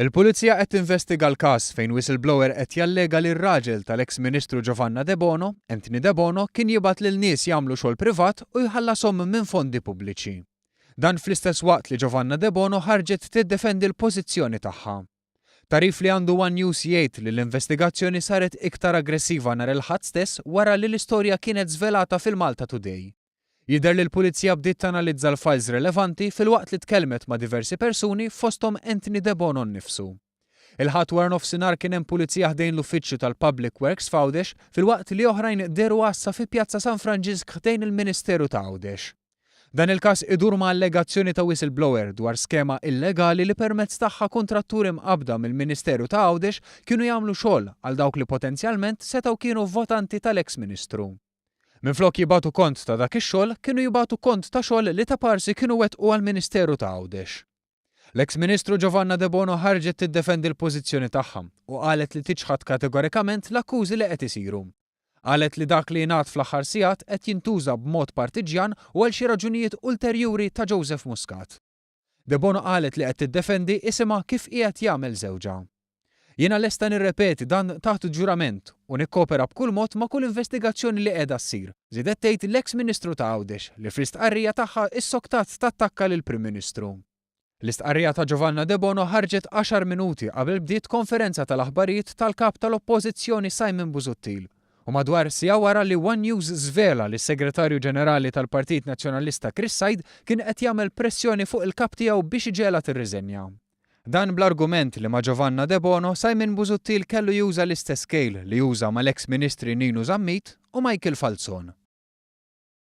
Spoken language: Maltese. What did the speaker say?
Il-Pulizija qed tinvestiga l-każ fejn whistleblower qed jallega li r-raġel tal-eks Ministru Giovanna Debono, Anthony Debono, kien jibgħat lil nies jagħmlu xogħol privat u jħallashom minn fondi pubbliċi. Dan fl-istess waqt li Giovanna Debono ħarġet tiddefendi l-pożizzjoni tagħha. Tagħrif li għandu one News jgħid li l-investigazzjoni saret iktar aggressiva nhar il-Ħadd stess wara li l-istorja kienet żvelata fil-Malta Today. Jidher li l-Pulizija bdiet tanalizza l-files relevanti filwaqt li tkellmet ma' diversi persuni fosthom Anthony Debono nnifsu. Il-Ħadd waranofsinhar kien hemm Pulizija ħdejn l-uffiċċju tal-Public Works f'Għawdex filwaqt li oħrajn dehru għassa fi Pjazza San Franġisk ħdejn il-Ministeru ta' Għawdex. Dan il-każ idur ma' allegazzjoni ta' whistleblower dwar skema illegali li permezz tagħha kuntratturi mqabbda mill-Ministeru ta' Għawdex kienu jagħmlu xogħol għal dawk li potenzjalment setgħu kienu votanti tal-eks Ministru. Minflok jibagħtu kont ta' dak ix-xogħol, kienu jibagħtu kont ta' xogħol li taparsi kienu wettqu għall-Ministeru ta' Għawdex. L-eks Ministru Giovanna Debono ħarġet tiddefendi l-pożizzjoni tagħha u qalet li tiċħad kategorikament l-akkużi li qed isiru. Qalet li dak li ingħad fl-aħħar sigħat qed jintuża b'mod partiġġjan u għal xi raġunijiet ulterjuri ta' Joseph Muscat. Debono qalet li qed tiddefendi isimha kif qiegħed jagħmel żewġha. Jiena lesta nirrepeti dan taħt ġurament u nikkopera b'kull mod ma' kull investigazzjoni li qiegħda ssir, żiedet tgħid l-eks Ministru ta' Għawdex li fl-istqarrija tagħha issoktat tattakka lill-Prim Ministru. L-istqarrija ta' Giovanna Debono ħarġet għaxar minuti qabel bdiet konferenza tal-aħbarijiet tal-Kap tal-Oppożizzjoni Simon Busuttil U madwar siegħa wara li one News żvela li s-Segretarju Ġenerali tal-Partit Nazzjonalista Chris Said kien qed jagħmel pressjoni fuq il-kap tiegħu biex iġegħelha tirriżenja. Dan bl-argument li ma' Giovanna Debono, Simon Busuttil kellu juża l-istess scale li uża mal-eks Ministri Ninu Zammit u Michael Falzon.